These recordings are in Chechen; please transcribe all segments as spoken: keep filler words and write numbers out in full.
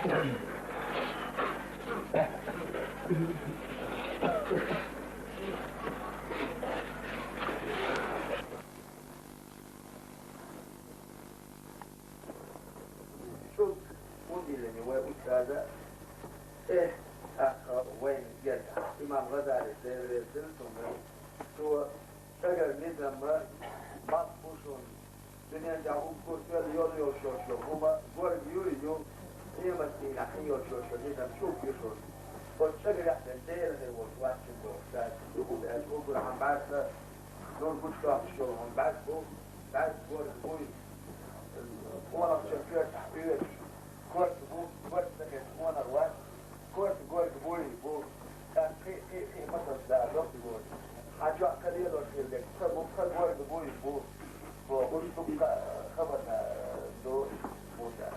Шул удивление вай устаза, э, тӀаккха вайна герга имам ГӀазали, Дела реза хилва цунна, цо: «Цхьа гӀар низам ма бу шун, дуьнен тӀехь уггар тоьлла йола йолчо хӀума горга юй ю, къематдийнахь хьийолчо низам чӀуг ю шун. Оцу цхьа гӀарехь Дела хир волуш вац шун», — бохуш дац. Юха аьлча, уггар хьан бӀаьрса нур гучудоккхуш йолу хӀума бӀаьрг бу, бӀаьрг горга буй, къонахчун коьртахь оьцуш, корта бу, корта ца хезча къонах вац, корта горга буй бу, тӀаккха кхин а, кхин а, кхин а масалш дала доккхуш. Хьан чохь ца лелош хила дерг ца бу, ца горга буй бу, бохуш, дуккха а хабарна ду Муса.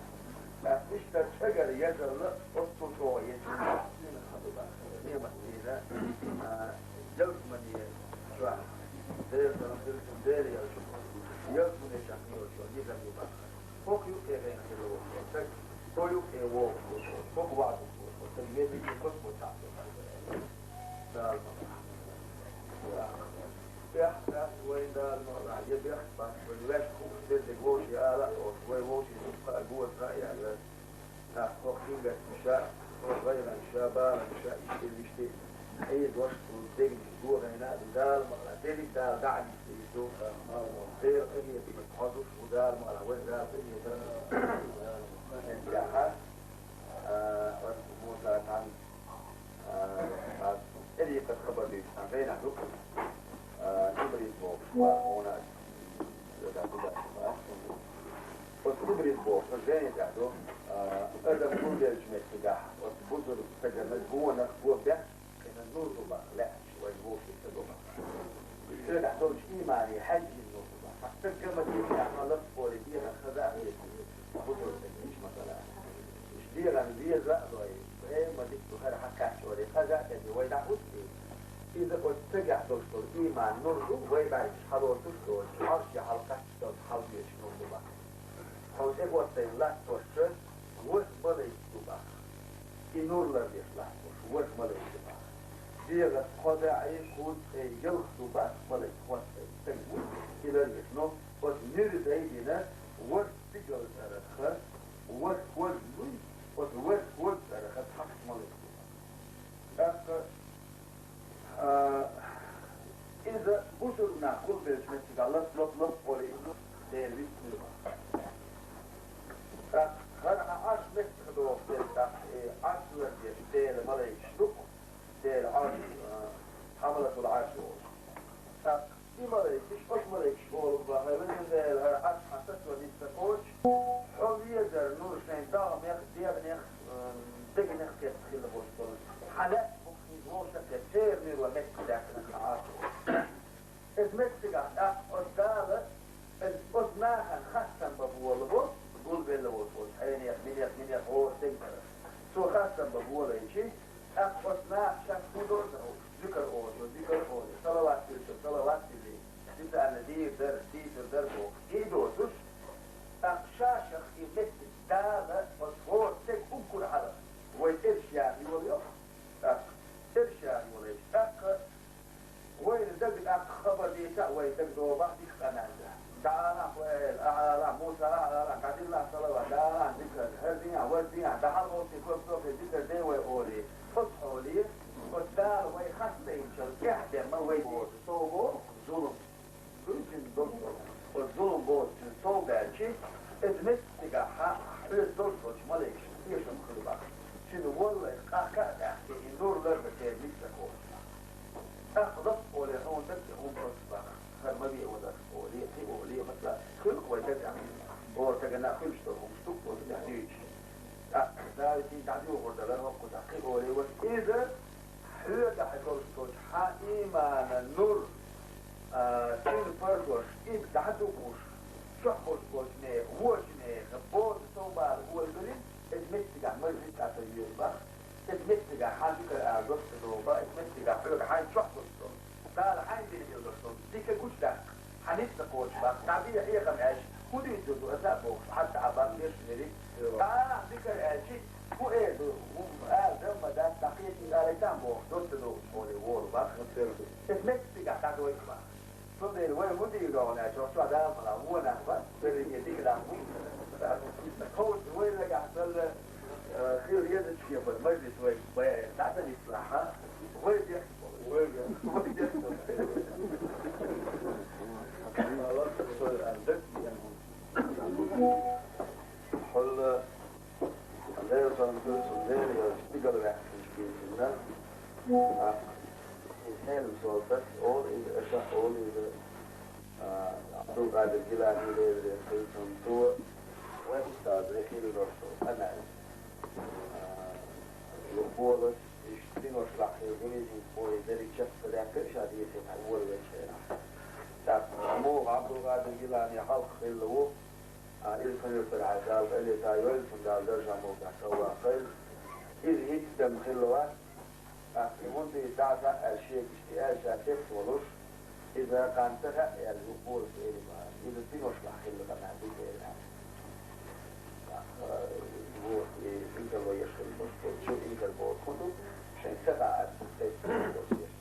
ТӀаккха иштта цхьа гӀар езалла оццул чӀогӀа еза. Неамат дийна, а, ялсамане чохь, Делан хилчун Дела елча, ялсамане чохь йолчо низам ю бахара. ХӀокху юкъе вайна хилла волу стаг, хӀокху юкъе вогӀуш волу стаг, хӀокху ваьӀза волу стаг, веза и хӀокху цхьаъ. Дала ма бахара. Бехк дац вайн Дала ма бахара, я бехк бац вайн, ваьшка хууш дерг вовшийн ала а оцу, вай вовшийн зуда а, гоза а яьлла. ТӀаккха хӀокху хингаттамаша, хӀокху гӀайгӀанаша, баланаша, иштта, иштта, Ӏедош, цу дегнаш догӀийна а ду, Дала ма-, дерриг Дала дӀа а дийцина ду. Дела къинхетамца хьожуш ву Дала ма-, вайн Дала къинхетамца. Дела, а, оцу Муса цхьаьна, а, а, тӀарикъат хабар дуьйцу цхьана жайнахь ду, а, Ибрис бохуш, ва хьуна. Оцу Ибрис боху, оцу жайна тӀехь ду, а, адам гулбеллачу меттигахь, оцу бусалба стагана гонах го баьккхина нур ду баха, лаьтташ вайн вовшийн ца го баха. Цигахь долчу иймане хьаьжжина нур ду баха. Хьан стаг ган ма дийцинехь, ма лаца олий, дегӀан хаза а хетий, бусалба стаг гича масала. Иштта дегӀан веза а лой, э, ма дика ду хӀара хьан кхаччале, хаза а хетий, вай дӀахӀуттий. Иза оцу цигахь долуш долу ийман нур ду, вай бӀаьргаш хьалоцуш доцуш, Ӏарше хьалакхаьчча долчу хьалабечу нур ду баха. Хьо тӀе хӀоттайна латтош ворхӀ малайк ду баха. И нур лардеш латтош ворхӀ малайк ду баха. ДегӀаца кхо даьӀий, кхузткъе ялх ду баха малайк хӀоттайна стаг ву, и лардеш. Но оцу нуьра дай дина ворхӀ стигала цӀарах, ворхӀ хӀорд луй, оцу ворхӀ хӀорд цӀарах цхьацца малайк ду баха. ТӀаккха А, иза бусург нах гулбеллачу меттигахь лап, лап, лап олий, иза Дела вистхир баха. ТӀаккха хӀара хьан Ӏарш меттах доху дерг, тӀаккха и Ӏарш лардеш Дела малайкаш ду-кх, Дела Ӏарш, а, хьамалатул Ӏарш олуш. ТӀаккха и малайкаш, оцу малайкаш олу баха, везан Дела, хӀара Ӏарш хьан сацо ницкъ ца кхочу, хьо везар нур шайн догӀмех, дегӀнех, м, дегнех кхетта хилла болуш болу. Хьан лаьтта бу-кх иза вовшах а кхетта, церан нуьро меттиг даьккхина хьан Ӏарш. Иза меттигахь тӀаккха оцу Дала, иза оцу нахана хастам бан болу бу, гулбелла волуш волчу хьенех, минех, минех, хӀора стеган цӀарах. Цо хастам бан болийчи, тӀаккха оцу наха шаьш хӀун дора дан хууш, зикар олучо зикар олий, салават дилличо салават диллий, дицаьрна дийр дара, дийцар дара бохуш, и доцуш, тӀаккха ша-шах и меттиг Дала оцу хӀора стеган уггар хьалха вай тӀерш яха йолайо, тӀаккха тӀерш яха йолийча, тӀаккха вайна дага тӀаккха хабар дийца а, вай дага догӀу баха дика къамел дан. ДӀаалахь, вай эла, ахьа алахь, Муса, ахьа алахь, дӀадиллахь салават, дӀаалахь зикар, хӀара дехьа, вара дехьа, дӀахьалховсий, ког-ког зикар де вай олий. Оцу хьоле, оцу Дала вай хастийначул тӀаьхьа бен ма вай боцу, сов боху зулам. Хуьлучун долуш долу, оцу зулам боцучун сов баьлчи, иза меттигахь хьан хьоьца долуш долчу малайкашна тешам хир баха. Цуьнан валлай къахка а тӀаьхке и нур лардан церан ницкъ ца кхочуш. ТӀаккха лап олий хьуна дага тӀе хӀума хӀотташ баха, хӀара ма ве валарх олий, кхин олий, масала, хуьлу-кх вай дагахь. Боху стагана хуьлуш долу хӀумаш ду-кх оцу тӀехь дуьйцуш. ТӀаккха Давиде дӀадуьйгӀур дара хӀокхузахь кхин олий вара. Иза хьоьгахь долуш долчу хьан ийманан нур, а, цуьнан паргош, и дӀадугӀуш, чохь болуш болчу нехан, вочу нехан, бода сов бала ойла бирина, иза меттигахь маржин тӀе ца йоьду баха, иза меттигахь хьан зикар ала дош ца догӀу баха, иза меттигахь хьоьга хьайн чохь долуш долу, Дала хьайн бина хила долуш долу дика гучудаккха, хьан ницкъ ца кхочуш баха, дӀабе хьехам аьлча, хӀун дуьйцур ду аса а бохуш, хьан цхьа а бакъдеш вериг, дӀа а зикар аьлчи, боху, доцца долчу хьоле вогӀу бах. Эс меттигахь дӀадойла бах. Цундела вай хӀун дийр догӀу аьлча, чохь Дала мала вон нах бац, берриге дика нах бу. Кхочу вай нагахь санна, э, хила езачу кепара мажлис вай баян дӀа ца нислахь, вай дехка болу. Вай дехка болу. Вай дехка болу. Хьула Делан салам хуьлда цунна, Делан йолчу стигала ваьккхинчу бийцинна, а, иза Хьелам Солтан олу иза, аша олу иза, а, Абдулкъадир Гилани Делан реза хуьлда цунна, цо вайн устаза хилла долуш долу къамел. А, юха болуш, иштта диношлахь хилла гур иза, иза боху, иза дерриг чекх ца даьккхира ша десять хьан вора вечу хенахь. ТӀаккха муха Абдулкъадир Гилани хьалха хилла ву, а, иза хан юьртара хьаьжал, къайле та йойла цунна Дала даржа муха тӀехь товла хилла. Иза хӀинца дам хилла вац, тӀаккха и хӀунда иза дӀа а хаьа аьлла шега иштта аьлла ша тесна волуш, иза кхана ца хаьа аьлла юха болуш элира. Иза диношлахь хилла къамел ду элира. ТӀаккха, э, вуха и инкарло еш хилла болуш болчу, инкар бохург хӀун ду, шайн ца хаьа аьлла, тесна болуш еш.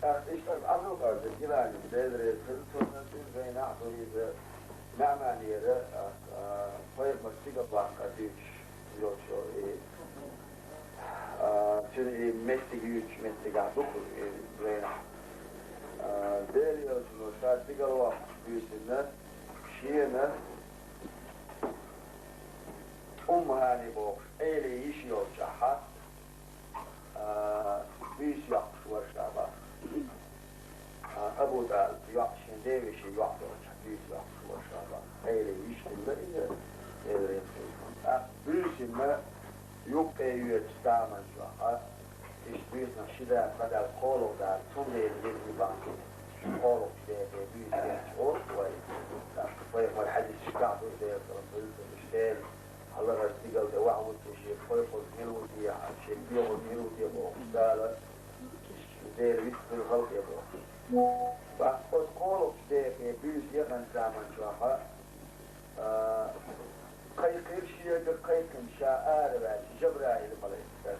ТӀаккха иштта Абдулкъадир Гилани Делан реза хуьлда цунна, цуьнан жайнахь ду иза, МаьӀманера, а, а, пайхамар стигала ваккха дуьйцуш йолчу, и, а, цуьнан и меттиг юьйцучу меттигахь ду-кх и жайнахь. А, Делан Элчано ша стигала воккхуш буьйсанна, шена Умму Хани бохуш Ӏелин йиша йолчохь, а, буьйса йоккхуш вара ша бах. А, Абу ТӀалиб йоӀ, шен девешин йоӀ долчохь буьйса йоккхуш вара ша бах. Ӏелин йиша хилла иза, Делан реза хуьлда цунна. ТӀаккха буьйсанна юккъе йоьдучу заман чохь, а, иштта буьйсанах ши дакъа, цхьа дакъа кхоалгӀа дакъа, цундела дерриг бахкина. КхоалгӀачу декъе буьйса етташ олу вай. ТӀаккха пайхамаран хьадисашкахь ду, Делан салам хуьлда цунна, иштта Дела, хьалхара стигала тӀе ваха вуьту шен кхойкхуш мила ву те, шен кхойкхуш мила ву те бохуш, Дала, Дела вист хила халкъе бохуш. ТӀаккха оцу кхоалгӀачу декъе буьйса яханчу заман чохь, а, кхайкхира шега, кхайкхина ша ара ваьлча, Жабраил малайк дара.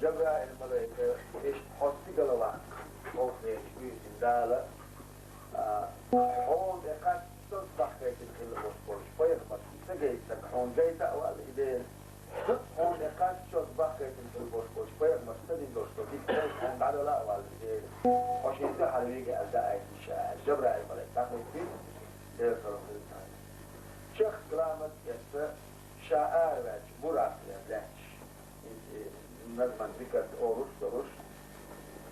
Жабраил малайка, иштта хьо стигала ваккха, хьо вехаш буьйсина Дала, а, хьуна тӀе кхаччалц бахкийтина хилла болуш болчу пайхамаршна ца гайта, хьуна гайта а ваьлла и Дела. Хьуна тӀе кхаччалц бахкийтина хилла болуш болчу пайхамаршна ца дина долуш долу дика хьуна дӀадала а ваьлла и Дела. Хьо шен дуьхьал вига аьлла даийтина ша аьлла, Жабраил малайк дӀахӀиттина, Делан салам хуьлда цунна. Чехка ламаз а эцна, ша ара ваьлча, Буракъ яр лаьтташ. Иза, э, назман зикар олуш долуш.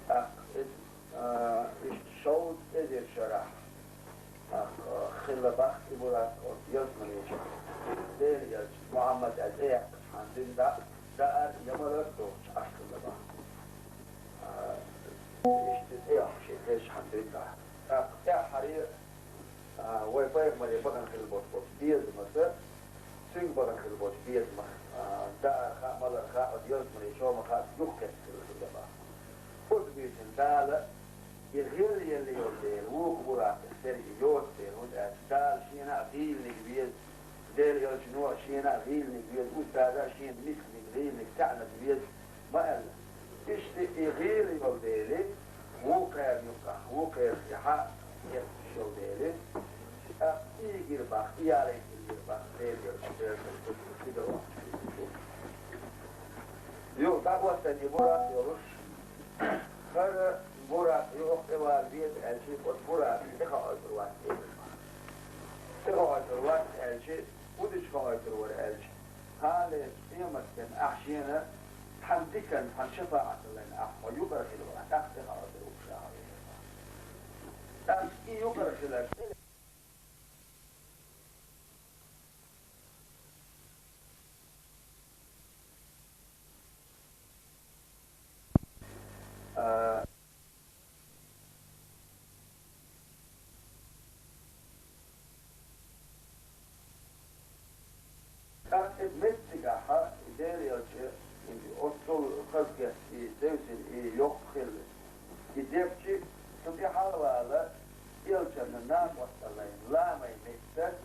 ТӀаккха иза, а, иштта шовзткъа эзар шарахь, тӀаккха, а, хилла бах и Буракъ оцу ялсамане чохь. Делан Элча Мухьаммад аьлла тӀе яьккхачхьана дуьйна дӀа, даар я малар а доцуш Ӏаш хилла бах. А, иштта тӀе яьккхича, шен хезачхьана дуьйна дӀа. ТӀаккха тӀаьххьара А, вай пайхамаре бахана хилла болуш болчу безамца, цуьнга бахана хилла болчу безамах, а, даарха а, маларха а, оцу ялсамане чомаха а юхакхетта хилла хилла бах. Оцу буьйсанна Дала, и гӀелъелла йолу дела, вукху Буракъ сергий йоцу дела, хӀунда аьлча Дала шена а гӀийланиг веза, Делан Элчано а шена а гӀийланиг веза, устаза а шена мисканиг, гӀийланиг, таьӀниг веза, ма аьлла. Иштта и гӀийла йолу дела, вукхеран юккъехь, вукхеран тӀехьа етташ йолу дела, тӀаккха и гира бах, и ялийта гира бах, Делан Элча, Делан Элча, и гира бах. Юха дӀахӀоттийна и Буракъ йолуш, хӀара Буракъ юха тӀевала веза аьлча, оцу Буракъе тӀехоуьйтур вац элира бах. ТӀехоуьйтур вац аьлча, хӀун дича хоуьйтур вара аьлча, кхана лерчу къематдийнахь ахь шена цхьана диканна, цхьана шапаӀаталлина ахь хьо юкъара хилла вара, тӀаккха тӀехоуьйтур ву ша хьо элира бах. ТӀаккха и юкъара хиларх А, тӀаккха иза меттигахьа, и Делан Элча, и оццул хазахетта, и девзина, и йоккха хилла. И дегӀчи, цунна тӀе хьалавала, Элчанна накъосталлин ламай меттиг,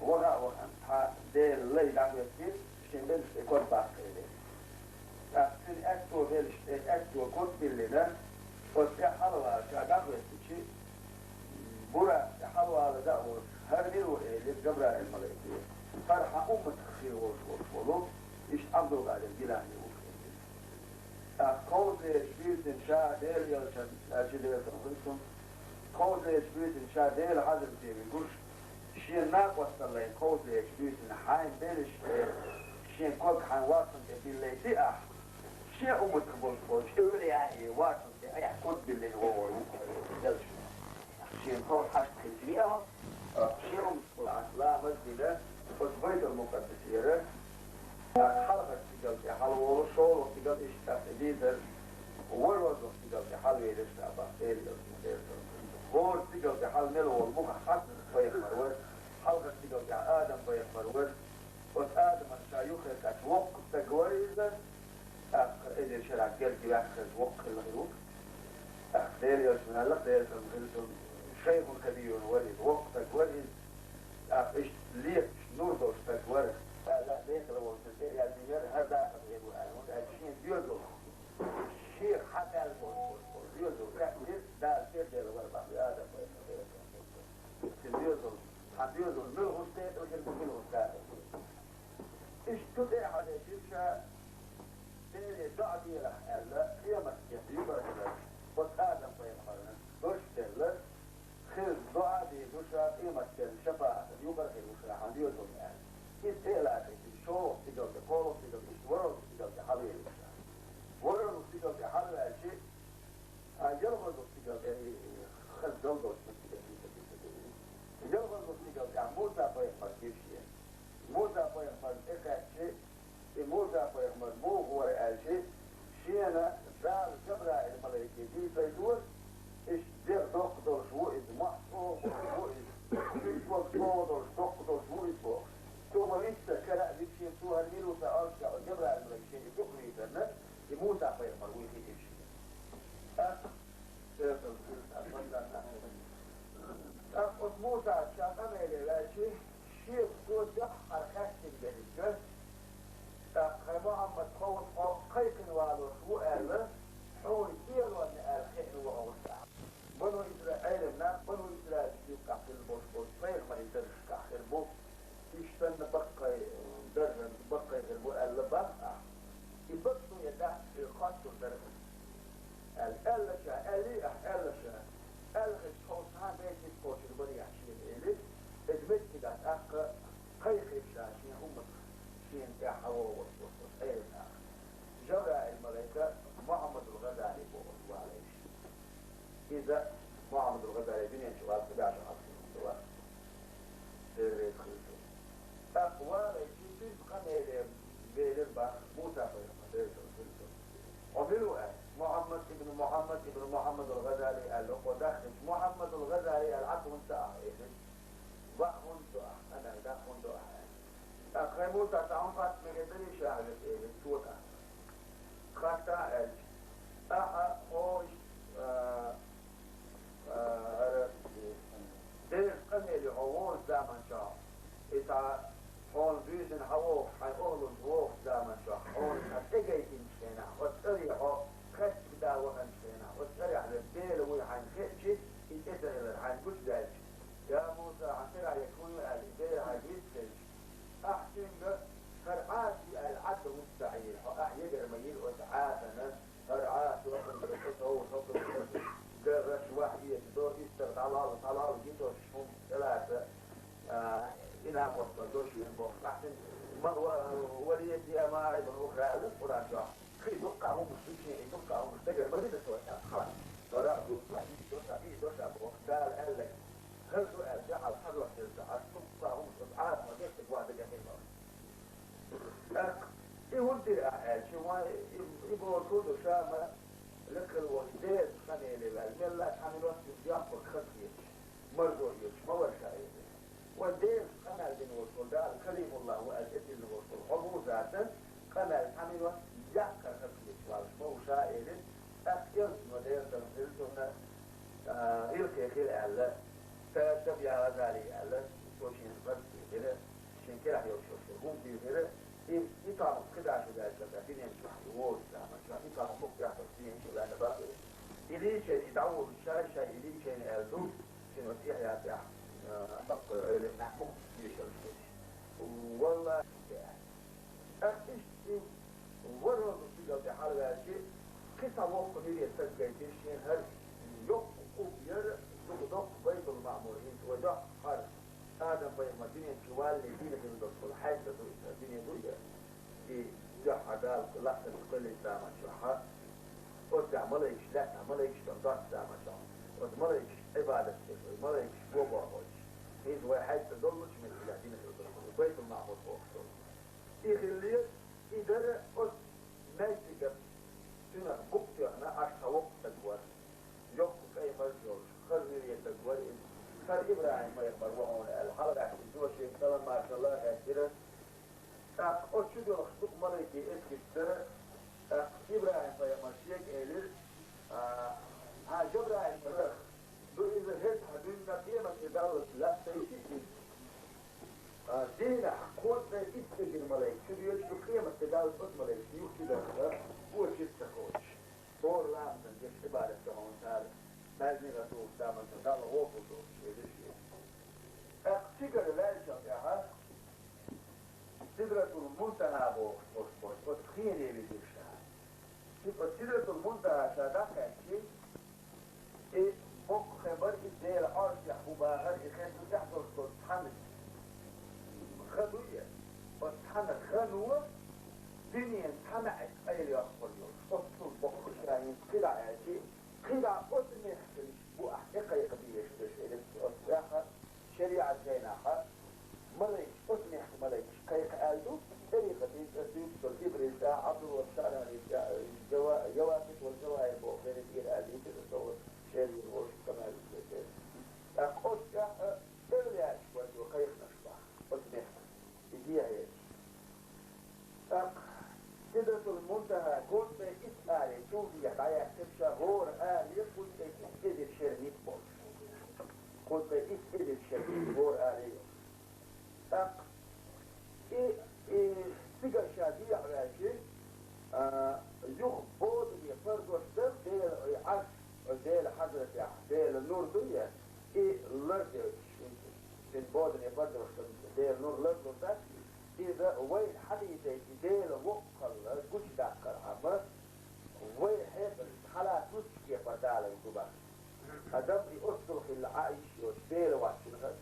ваха а вахана, цхьа Делан лай дӀахӀоьттира, шен белшаш тӀе ког баккхийлира. ТӀаккха цуьнан аьтто Э, аьтту кот биллина, оцу тӀе хьалавалча дӀахӀоьттичи, Буракъ тӀе хьалавала даа волуш, хӀара мила ву элира Жабраил малайке. ХӀара хьан умматах хир волуш волуш волу, иштта Ӏабдулкъадир Гилани ву элира. ТӀаккха кховзалерчу буьйсанна ша Делан элчанна, аьлча Делан салам хуьлу цунна, кховзалерчу буьйсанна ша Делан хьазрате вигуш, шен накъосталлин кховзалерчу буьйсанна хьайн берриш а, шен ког хьайн вацна тӀе биллайти ахь, шен умматах болуш болчу тӀе вилла яхье вацна тӀе айхьа ког биллина вогӀур ву элча. Шен кхов хьашт хилча веа, шен умматах болу ахь ламаз а дина, оцу Байтул-Мукъаддасера, тӀаккха хьалхарчу стигала тӀе хьалаволу, шолгӀа стигала иштта тӀе дийзар, важа стигала тӀе хьалавелира ша бах Делан элчано. ХӀора стигала тӀе хьала мел волу муха Хьасан пайхамар вара, хьалхарчу стигала тӀе Адам пайхамар вара, оцу Адаман ша юххе кхаьчча воккха стаг вара иза, тӀаккха эзар шарахь герга ваьккхинарг воккха хилла хир ву. ТӀаккха Делан элчано аьлла, Делан салам хуьлу цунна, шайхун кабирун вара иза, воккха стаг вара иза, тӀаккха иштта леташ нур долуш стаг вара. Дала бехала волчун тӀе яздинера, хӀара дакъа хир ву аьлла, хӀунда аьлча шен доьзал, шех хьан мел волуш волу доьзал хаьттира, Дала тера делла вара бах Адам пайхамар. Шен доьзал, хьан доьзал муьлхачу декъала хир ду, муьлхачу дакъала хир ду. Иштта цу тӀе а хьажийча ша, Деле доӀа делахь аьлла, къематдийнахь юкъара хиларх, оцу Адам-пайхамарна дош делла, хеза доӀа а дийр ду ша, къематдийнахь шапаӀатана юкъара хир ву ша хьан доьзална аьлла. Иза тӀе а лацийта, шолгӀа стигала тӀе, кхоалгӀа стигала тӀе, иштта ворхӀалгӀа стигала тӀе хьалавелира ша. ВорхӀалгӀа стигала тӀе хьалаваьлча, а, ялхалгӀа стигала тӀе, хаза галдолчу стигала тӀе, ялхалгӀа стигала тӀехь Муса-пайхамар гира шена. Муса-пайхамарна тӀекхаьчча, и Муса-пайхамар муха вара аьлча, шена Дала Жабраил-малайке дийцайора, иштта дегӀ доккха долуш ву иза, мохь чӀогӀа болуш ву иза, уьш валла чӀогӀа долуш, доккха долуш ву иза бохуш. Цо ма виттара, кара а вита шена, цо хӀара мила ву сан олуш, Жабраил-малайке шена и дукха вийцарна, и Муса-пайхамар вуй хиира шена. ТӀаккха ТӀаккха оцу Мусас ша къамеле ваьлча, шега цо дуьххьара хаьттина дерг ду: «ТӀаккха хӀай Мухьаммад, тховса хьо кхайкхина валош ву аьлла, хьуна кӀелонна аьлла хиъна ву хьо». Бану Исраилан нах, Бану Исраилан юккъехь хилла болуш болчу пайхамарийн даржашкахь хир бу. Иштта санна баккхий, даржан баккхий хир бу аьлла бах ахь. И баккхий дац, и хоттур дара аьлла, аьлла ша, аьллий ахь, аьлла ша, аьлла хилча, тховса цхьа а бен хӀинца кхочур барий ахь шена, элира. Иза меттигахь тӀаккха кхайкхира ша шен умматах, шена тӀехь хьан вогӀуш волуш волчу Ӏелам наха. Жабраил-малайка Мухьаммадул-ГӀазали бохург валийша. Иза Мухьаммадул-ГӀазали дуьнен чу ваьлла цхьа бӀе шо хьалха хилла вара. Дела реза хуьлда цунна. ТӀаккха валийча, цуьнца къамеле велира бах Муса-пайхамар, Дела реза хуьлда цунна. Хьо мила ву аьлла? Мухьаммад ибн Мухьаммад ибн Мухьаммадул-ГӀазали аьлла, хьо даххинчу Мухьаммадул-ГӀазали аьлла Ӏа хӀунда ца аьлла, элира. Ваха хӀунда до ахь, къамел даккха хӀунда до ахь аьлла. ТӀаккха хӀай Муса, цхьа хӀума хатта мегар дарий ша хьоьга, элира, тхо тӀаккха. Хатта аьлча, ахьа хьо иштта, а, а, хӀара Делан къамеле хьо вогӀучу заман чохь, и цхьа хьуна буьйсанна хьан вогӀуш, хьайн охӀланца вогӀучу заман чохь, хьуна цхьа тӀе гайтинчу хенахь, оцу цӀаре хьо кхаьчча да ваханчу хенахь, оцу цӀарехь верг Дела вуй хьайна хиъча, и тӀе ца хилар хьайна гучудаьлча, я Муса, хьан цӀарехь верг хӀун ю аьлла, и Дела хьайга вист хилча, ахь цуьнга хӀара Ӏаса ю аьлла, Ӏадда хӀунда ца Ӏийра хьо, ахь ягар ма йира оцу Ӏасана, хӀара Ӏаса ю, хӀокхуьнга тӀе товжа, хӀокхуьнга тӀе гарраш вахь эца до, истагӀа дӀалал, дӀалал гитош хӀума тӀелаца, а, и накъосталла до шена бохуш. Ахь цуьнга ма, ва, ва лиятима ибн ухра аьлла Къуръан чохь. Кхин дуккха а хӀуманаш ду шен, и дуккха а хӀуманаш дагара ма дина цо, хьала. ХӀара а ду, и дош а, и дош а бохуш, Дала аьлларг хӀара ду аьлла, дуьхьал хьажош хилча, ас дуккха а хӀуманаш оцу Ӏасана гечдиг ван дагахь хир бара. ТӀаккха и хӀунда дира ахь аьлча, вай, и, и бохург хӀун ду, ша ма лекхала волчу Делан къамеле ваьлла, мелла а цхьа минот цуьнга йоккхург хазахеташ, марзо оьцуш ма вара ша иза. Вайн Делан къамел дина волуш волу Дала Калимуллах ву аьлла тӀедиллина волуш волу хьо Мусас къамел цхьа минот яккхар хазахеташ валлаш ма ву ша, элира. ТӀаккха элчано, Делан салам хуьлда цунна, а, гӀиллакхе хила аьлла, «Таъаддаб я ГӀазали» аьлла, цо шена гӀаз туьйхира, шен керахь йолчу хӀума туьйхира, и И тамах кхидӀа шу даьлча, дуьнен чохь и волчу заман чохь, и тамах мукъ яхтар дуьнен чу ваьлла бакъ. И лийча, и дӀаволуш шай-шай, и лийча аьлла ду, шен оцу Ихья тӀехь, а, баккхой Ӏелам нах мукъ дешалаш дерш. Валлахи, аьлла. ТӀаккха иштта и ворхӀалгӀа стигал тӀе хьалаваьлча, кхин цхьа воккха муьре стаг гайтира шен хӀара йоккха къубба яра, дукха доккха Байтул-Маъмур, хӀинца вай доккха хӀара. Адам-пайхамар дуьнен чу валале дийна хилла долуш волу хьаьжцӀа ду иза, дуьне ду иза. И дуьххьара Дала лаьттан чу кхоьллинчу заман чохь, оццехь малайкаш, лаьттахь малайкаш дон доцчу заман чохь, оцу малайкаш Ӏибадат деш, оцу малайкаш бо бохуьйтуш. ХӀинца вай хьаьжцӀа доллучу меттигехь дина хилла долу Байтул-Маъмур бохуш долу. И хиллера, и дара оцу маьждиган цуьнах букъ тоьхна, Ӏаш цхьа воккха стаг вара. Йоккха кӀайн хӀорш йолуш, хаза муьре стаг вара иза. ХӀара ИбрахӀим-пайхамар ву хьуна аьлла, хьалагӀаьттина цо шега салам-маршалла а хаьттира. ТӀаккха оцу чу доьлхуш дукха малайке эскаш дара. ТӀаккха ИбрахӀим-пайхамар шега элира: «А, хьан Жабраил-пайхамар ду иза, хӀета хьан дуьйна къемат де даллалц лаьттайши иза?» А, дийнахь кхузткъе итт эзар малайка чу доьдуш ду, къемат де даллалц оцу малайкашна юха чу дарх, гочуьйтта ца кхочуш. ХӀора ламазан деш Ӏибадат ду хьуна цара, баьзнигӀа тухуш, тамашийна Далла гӀо хуьлуш, везаш веза. ТӀаккха цигара ваьллачул тӀаьхьа Сидратул-Мунтаха бохуш, бохуш, бохуш, оцу хене визира ша. Шиъ оцу Сидратул-Мунтаха ша дӀакхаьччи, и боккха хи бара, и Делан Ӏаршехь бу бахара, и хи ду тӀехь долуш долу цхьана ха дуй, оцу цхьана хано дуьненан цхьа маьӀиг къайлайоккхур йолуш, оццул боккха ша хӀинца кхидӀа аьлчи, кхидӀа оцу мехкан бу ахь тӀекхайкха безаш дерш, элира оцу тӀехь шариӀат жайнахь, малайкаш, оцу мехкан малайкаш кхайкха аьлла ду, тӀарикъатийн цӀе дуьйцуш долу Ибрис тӀехь, Ӏабдулваххаб Шаъраний тӀехь, Жава-, Явакъит вал Жавахир боху хенан тӀера аьлла дийцира со, шервин волуш къамел дийцира. ТӀаккха оцу тӀехь, а, эвлаяаш вара цо кхайкхинарш боху, оцу мехкан. И дехьа ТӀаккха Сидратул-Мунтаха кхузткъе итт аре чу дехьа дӀаяьккхира ша, хӀора аре кхузткъе итт эзар шеран ницкъ болуш. Кхузткъе итт эзар шеран ницкъ хӀора аре йолуш. ТӀаккха и, и цигара ша дехьаваьлчи, а, юха бодане пардош дара Делан и Ӏарш, Делан хьазратехь, Делан нур ду я, и лардевллаш, цуьнан бодане пардош дара Делан нур ларлур дац. Иза вайна хьадийцайта Делан воккхалла гучудаккхархьама, вай хьекъалца хьалаца нуьцкъа кепара далар ду боху. Адам и оццул хилла Ӏа йиш йоцуш, Дела воцчунах,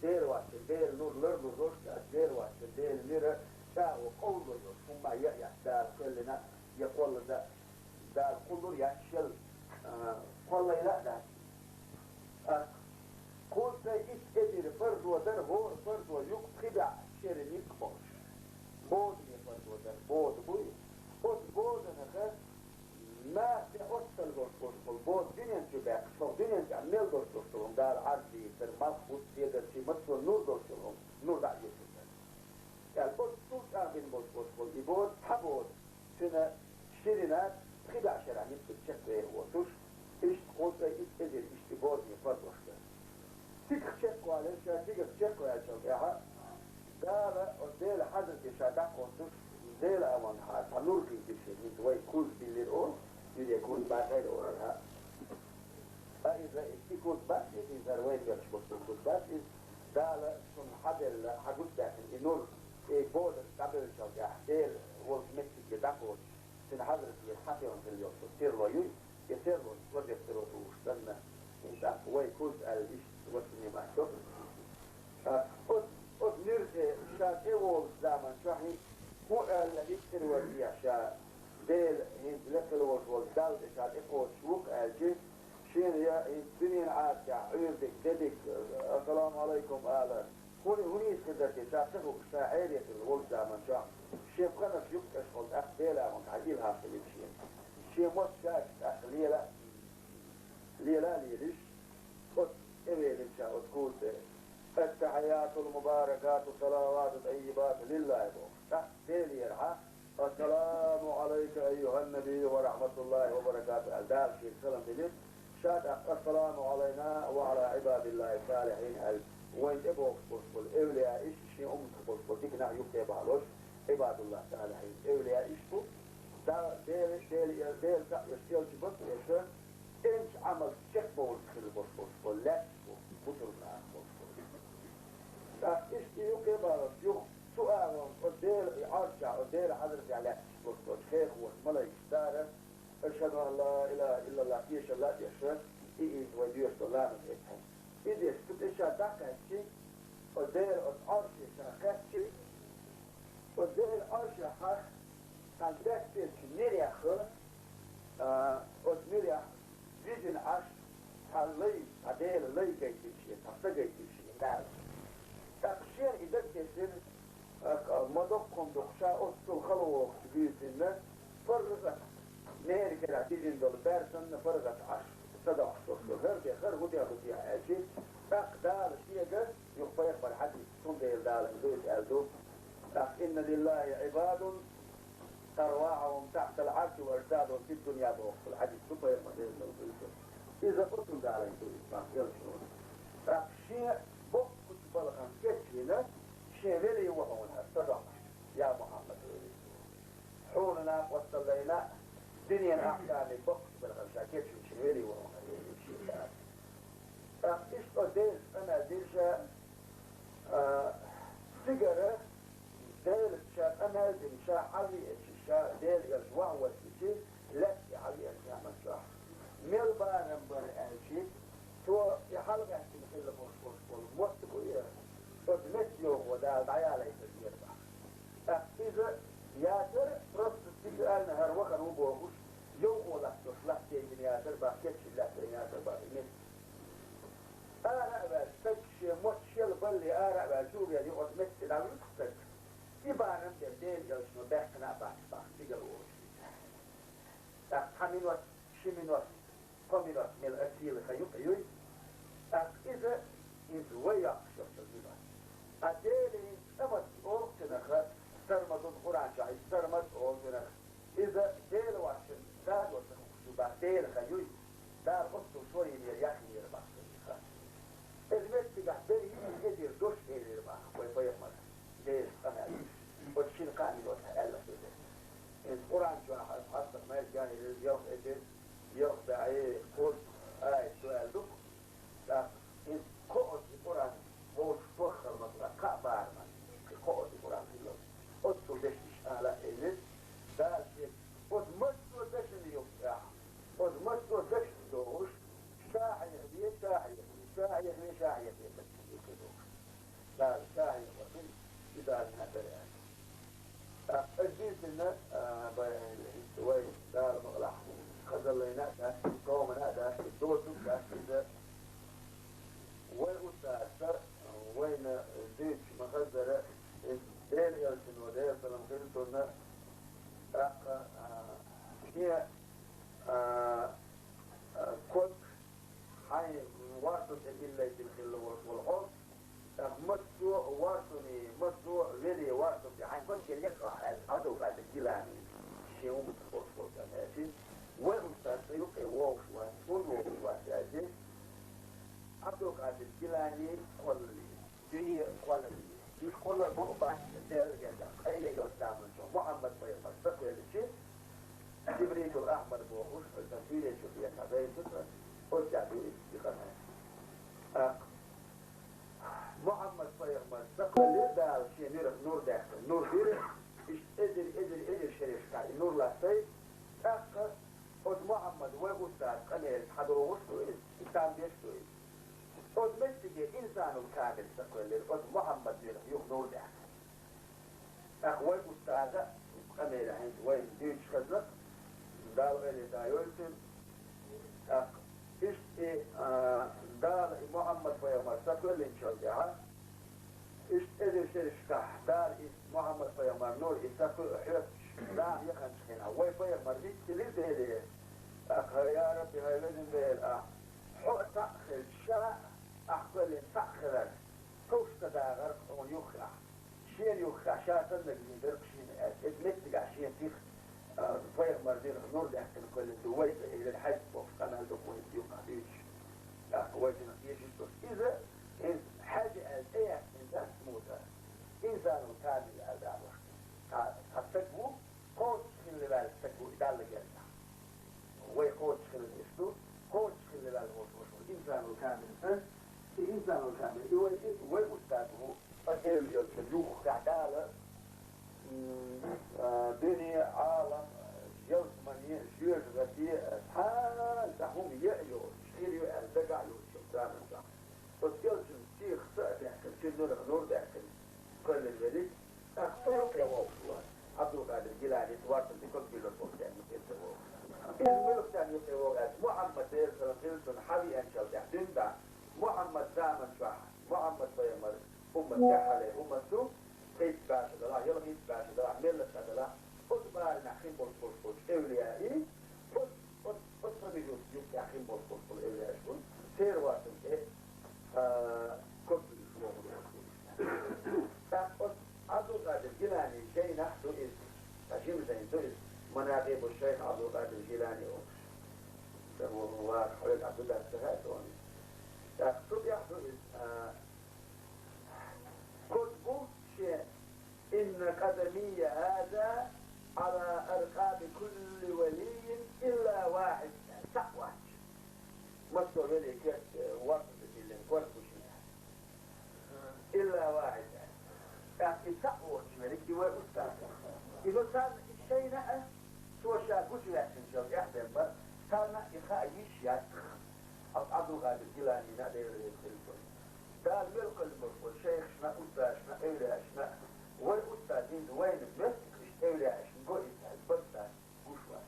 Дела воцчун, Делан нур ларлур луш дац, Дела воцчун, Делан нуьра чӀагӀо къовлалур йолуш, хӀумма а яа яц Дала кхоьллина, я кхолла дан, Дала кхуллур яц шел, а, кхоллайла а дац. ТӀаккха кхузткъе итт эзар пардо дара, хӀора пардо юкъа пхи бӀе шеран ницкъ болуш. Бодане пардо дара, бода буй. Оцу боданах наха тӀе оццал долуш болуш болу бода дуьнен чу баьккхича, хӀокху дуьнен тӀехь мел долуш долуш долу хӀума Дала Ӏарз дийцар, малх бутт седарчий, массо а нур долуш йолу хӀума, нур дӀа а оьцур дара. ТӀаккха оцу цул чӀагӀ бина болуш болуш болу и бода, цхьа бода. Цуьнан ширина пхи бӀе шеран ницкъ чекхвер воцуш, иштта кхузткъе итт эзар иштта бодане пардош дара. Цигахь чекхвалира ша, цигахь чекхваьллачул тӀаьхьа, Дала, оцу Делан хьазрате ша дӀакхочуш, Делан агӀонгахьара цхьа нур хийтира шена, хӀинца вай куз биллира олу, юьре куз бацахьара олура. Ткъа иза и куз бац иза, иза хӀара вайна бехаш болу куз бац иза. Дала шуна хьабелла, хьагучудаьккхина и нур, и бода дӀабевллачул тӀаьхьа, Дела волчу меттиге дӀакхочуш, цуьнан хьазрате схьатоьхна хилла йолу со терло юй, и терло вазият тера тухуш санна, хӀинца вай куз аьлла иштта вац нимат со. Ткъа оцу, оцу нуьра тӀе ша тӀеволучу заман чохь хӀинца хӀун аьлла хӀиттира вара техьа ша, Дела хӀинца лекха хила волуш волу Далла тӀе ша тӀекхочуш ву-кх аьлчи, шена я хӀинца дуьненан Ӏадатехь Ӏуьйре дерг, де дерг, ассаламу Ӏалайкум ала, хӀун, хӀун нийса хир дара те ша ца хууш, ша хьере хилла волчу заман чохь, шен пханарш юккъе аш хьо тӀаккха Дела агӀонгахьара илхьам хилира шена. Шен мотт ша тӀаккха лела, лела а лелиш, оцу тӀевелира ша оцу куз тӀе. Аттахьиятул мубаракату салавату тӀаййибату лиллахӀи бохуш. ТӀаккха Делера хьа, ассаламу Ӏалайка айюхӀан-набийю ва рахьматуллахӀи ва баракатухӀу аьлла, Дала шега салам делира. Ша тӀаккха ассаламу Ӏалайна ва Ӏала Ӏибадиллахьи салихьин аьлла, вайна тӀе бохуш болуш болу эвлияаш, шен умматах болуш болу дика нах юххе бахьалуш, Ӏибадуллахь салихьийн, эвлияъ иштта бу, Дала, Дела, Дела, Дела цхьаъ йолчу элча бакъ эша, энчу Ӏамалца чекхбовлуш хилла болуш болуш болу лаьтташ бу, бусург нах болуш болу. ТӀаккха иштта юкъе а бахарш, юха цу агӀонца оцу Дела и Ӏаршехь, оцу Дела хьазратехь лаьтташ болуш болчу хехоша малайкаш дара, ашхаду ан ла илаха иллаллахь, тешалла а деш, и иза вай доьшуш долу ламаз эцхьана. Иза эцча, цу тӀе ша дӀакхаьччи, оцу Дела оцу Ӏарше ша кхаьччи, оцу Дела Ӏаршехь цхьана баьхкинчу нуьрех, а, оцу нуьрех вижина Ӏаш, цхьа лай, цхьа Дела лай гайтира шена, цхьа са гайтира шена, Дала. ТӀаккха шена и дагатесира, а, ма доккха хӀума ду-кх, ша оццул хала вогӀучу буьйсанна, паргӀат, нера керахь дижина долу бер санна паргӀат Ӏаш, садоккхуш долуш ду, хӀара де, хӀара хӀун де, хӀун де аьлчи, тӀаккха Дала шега, юха пайхамар хьадис, цундела Дала хӀинца аьлла ду, тӀаккха: «Инна лиллахи Ӏибадун тарвахьухум тахьтал Ӏарши ва аждадухум фид-дунья», бохуш долу хьадис ду пайхамар Делан салам хуьлда цунна. Иза оцунна Дала хӀинца ду, иза бах элчано. ТӀаккха шен боккхачу балхана кечвина, шен велий ву хьуна хӀара садоккхуш, я Мухьаммад, велий. Хьуна накъосталлайна, дуьненан ахкамийн боккхачу балхана ша кечвина шен велий ву хьуна хӀара, велий шен. ТӀаккха иштта Делаца къамел дира ша, а, цигара Делаца ша къамел дина, ша хьалавеача, ша Делан элча вахьа ваьлча, лаьтта тӀе хьалавеана къемат чохь. Мел барам бара аьлчи, цо и хьалагӀаьттина хилла болуш болуш болу мотт бу и, оцу меттан йовхо Дала дӀаялийтар дера бах. ТӀаккха иза яцара, просто цига аьлла хӀара вахана ву бохуш, йовхо латтош латта яйина яцара бах, кечвина латта яйина яцара бах и метта. Ара а ваьлла стаг, шен мотт шел балле ара а ваьлла, чу а веана, юкъа меттиг дӀавуьгу стаг. И барам бен Делан элчано баьккхина а бац бах, цигара волуш. ТӀаккха цхьа минот, ши минот, кхо минот мел ацийла хан юкъа юй. ТӀаккха иза, иза вай йоккхуш йолчу минот. Ткъа Делан цӀа ма ца олу цунах, сармадун Къуръан чохь, иза сармад олу цунах. Иза Дела воцчун дадо ца хууш ю бах, Дела хан юй, Дала оццул шорйинера, яхйинера бах цунах. Иза меттигахь берриг а эзар дош элира бах вай пайхамар, Делаца къамел деш. Оцу шина кхаа минотехь аьлла хилла. Иза Къуръан чохь аса хьастагӀ маьжга а хилира, ялх эзар, ялх бӀе кхузткъа аят ду аьлла ду-кх. ТӀаккха иза кхоъ оцу Къуръан вовшах тоххар ма хилла, кхаа бараман, кхин кхоъ оцу Къуръан хилла. Оццул дешнаш ала а элира, Дала шега, оцу массо а дешна юкъахь, оцу массо а дешна догӀуш, ша хьехаве, ша хьехаве, ша хьехаве, ша хьехаве, дешна юкъе догӀуш. Дала ша хьехаве, и Дала хьан дара аьлла. ТӀаккха аса дийцина, а, бай, вай Дала мукъалахь, хазаллайна а дац, комана а дац, доцург а дац иза. Вай устаза, вайна дуьйцуш ма-хаззара, иза Делан элчано, Делан салам хила цунна, тӀаккха, а, шен, а, а, ког хьайн ворхӀун тӀе тиллийтина хилла волуш волу хьо, ТӀаккха массо а ворхӀуне, массо а веле ворхӀун тӀе хьайн ког елла лекха ахь аьлла, Ӏабдулкъадир Гилани, шен умматах волуш волчу аьлла аьлчи, вай устаз сан юккъе вогӀуш вац, хӀунда вогӀуш вац аьлчи, Ӏабдулкъадир Гилани кхоллале, дуьне кхоллале, и кхоллар бу а бац, Делан гергахь къайле йолчу заманчохь Мухьаммад пайхамар ца кхоьлличи, Кибритул Ахьмар бохуш, оцу суьйре чу хетахь, дайшица, оццехь ду иза, и къамел. ТӀаккха Мухьаммад пайхамар ца кхоьллира, Дала шен нуьрах нур даьккхина, нур дира, иштта эзар, эзар, эзар шерашкахь и нур латтий, тӀаккха оцу Мухьаммад вай устаз къамелаца хьадогӀуш ду иза, и там беш ду иза. Оцу меттиге инсанул камил ца кхоьллира, оцу Мухьаммад нуьрах юха нур даьккхина. ТӀаккха вай устаза, къамелехь хӀинца вайна дуьйцуш хезна, Дала къайле дӀайойла цуьнан. ТӀаккха иштта и, а, Дала и Мухьаммад пайхамар ца кхоьллинчул тӀаьхьа, иштта эзар шерашкахь Дала и Мухьаммад пайхамар нур и ца кхоьллуш, дӀа а яханчу хенахь, вай пайхамар ницкъ хилира Деле. ТӀаккха, я Рабби, хӀай везан Дела, ахь, хьо а цхьаъ хилча, ша а, ахь кхоьллина цхьаъ хилар, товш ца дагӀар хьуна юххехь. Шена юххехь ша саннаг вийр дара-кх шена аьлла, иза меттигахь шен сиха, а, пайхамар нуьрах нур даьккхина кхоьллина ду вай сан, элира хьаьжа бохуш къамел ду-кх вай юккъахь дуьйцуш. ТӀаккха вай цунах дешаш долуш. Иза, хӀинца хьаьжа аьлла тӀеяьккхина дац Муса, инсанул камил аьлла дагӀош ду. Цхьа Далла герга. Вай кхочуш хилла иштта ду, кхочуш хилла ваьлла волуш волуш волу инсанул камил, а? И инсанул камил, и вай, и вай устаз ву, аса хӀара йолчу юххехь Дала, м, а, дуьне, Ӏалам, ялсамане, жоьжахате, цхьа а хӀума яа йоцуш, хир ю аьлла дагахь йоцуш йолу заман чохь. Оцу элчанан сихха са а даьккхина, цуьнан нуьрах нур а даьккхина, кхоьллина велира. ТӀаккха цу юккъе вогӀуш ву Ӏабдулкъадир Гилани, вортан тӀе ког биллина болу церан юккъе ца вогӀуш. Иза муьлхачарна юккъе вогӀу аьлча, Мухьаммад, Делан салам хила цунна, хьан веанчалла тӀехь дуьйна дӀа, Мухьаммад заман чохь, Мухьаммад пайхамар уммат тӀаьххьара уммат ду, кхин а баша далахь, ялхитта баша далахь, мелла а цхьа далахь, оцу барамехь хин болуш болуш болчу эвлияий, оцу Оцу, оцу промежуток юккъехь хин болуш болуш болу эвлияаш бу, церан вортан тӀе, а, ког биллина вогӀуш. ТӀаккха оцу Ӏабдулкъадир Гилани жайнахь ду иза, ткъа жима жайна ду иза, Манакъибу шайх Ӏабдулкъадир Гилани олуш. Сан вон ваха хьоьга Ӏабдулкъадир ца хаьа тхуна. ТӀаккха цу тӀехь ду иза, а, ког бу шен: «Инна къадамийя хаза Ӏала аркъаби кулли валиййин илла вахьид», цхьаъ вац. Массо а велий ког, э, вортан тӀе биллина ког бу шен. Илла вахьид. ТӀаккха и цхьаъ воцуш верг, и вай устаз. И вай царна и шайна а, цо ша гучуваьккхинчул тӀаьхьа бен бара, царна а и хаа йиш яц. Ас Ӏабдулкъадир Гиланина а Дела реза хила цунна. Дала мел кхоьллина болуш болу шайхашна, устазашна, эвлияашна, вай устаз хӀинца вайна моьттуш иштта эвлияашна го иза аьлла, барт дац, гуш вац.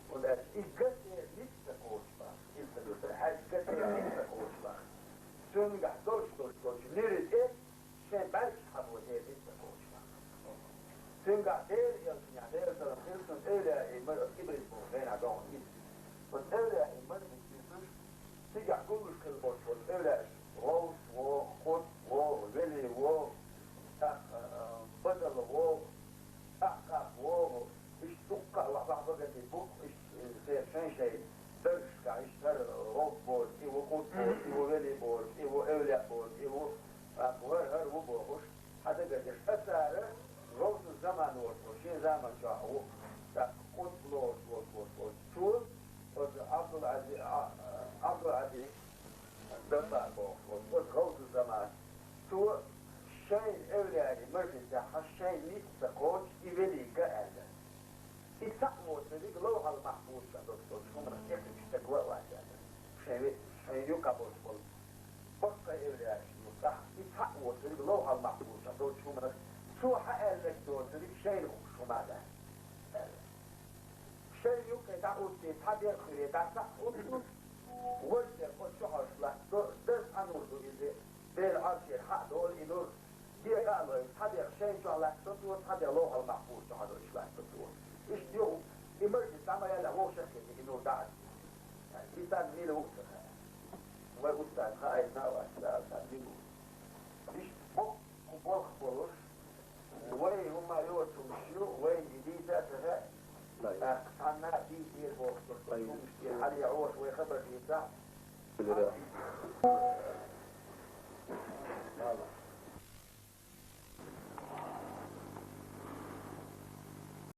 ХӀунда аьлча и ган тӀе ницкъ ца кхочуш бахьа, иза ца дуьтара, хьаьжа ган тӀе ницкъ ца кхочуш бахьа. Цуьнгахь долуш долуш долчу нуьра тӀе шайн бӀаьргаш хьабо дерриг ца кхочуш бахьа. Цуьнгахь Делан элчанехь, Делан салам хила цунна, эвлияийн мара, оцу Ибрис боху хенахь догӀу иза. Оцу эвлияийн мара вуьтуьйтуш, цигахь гуллуш хила болуш волу эвлияаш: гӀовс вогӀу, къутб вогӀу, вели вогӀу, тӀаккха, а, бадала вогӀу, ахкъаб вогӀу, иштта дуккха а ваха багадий бу, иштта, э, шайн-шайн даржашкахь, иштта хӀара гӀовс боцу, и ву къутб боцу, и ву вели боцу, и ву эвлияъ боцу, и ву, а, хӀара, хӀара ву бохуш, хьан дагадеш, аса ара гӀовсу заман волуш ву, шен заман чохь ву, тӀаккха къутб лоруш волуш волуш ву. Цо, оцу Абдул-Ази-, а, Абдул-Азиз Даббар бохуш волу, оцу гӀовсу заман, цо шайна эвлияийн мажлисехь шайна ницкъ ца кхочуш, и велий ган аьлла. И цхьаъ воцург Ловхьал-Махьфуза чохь долуш долчу хӀуманах тӀекхуьуш стаг ван а вац аьлла. Шайн ве-, шайна юкъахь болуш болу баккхий эвлияаш ю, тӀаккха и цхьаъ воцург Ловхьал-Махьфуза чохь долчу хӀуманах, цо хьан аьлларг доцург шайна хууш хӀума дац аьлла. Шайна юккъе дӀахӀуттий, цхьа дегӀ кхуьре дӀасахьа хӀутту, важа дегӀ оцу чу хьожуш латтадо, даза Ӏа нур ду иза, Делан Ӏаршера хьа а долу и нур, дегӀа а лойла, цхьа дегӀ шайна чохь латтадо цо, цхьа дегӀ Ловхьал-Махьфуза чохь а лойла латтадо цо. Иштта юха, и мажлис дӀа ма яьллехь, вовшах а хезна и нур дӀа а. И стаг мила ву ца хаьа. Вай устаз хаийта а вац, Дала царна мила ву. Иштта боккха кху болх болуш, вай хӀума йоцурш ю, вайна и дийца а ца хаьа, тӀаккха цхьанна а дийцира бохуш долуш долчу хӀуманаш тӀера хьале Ӏоша вай хабар дийцахь.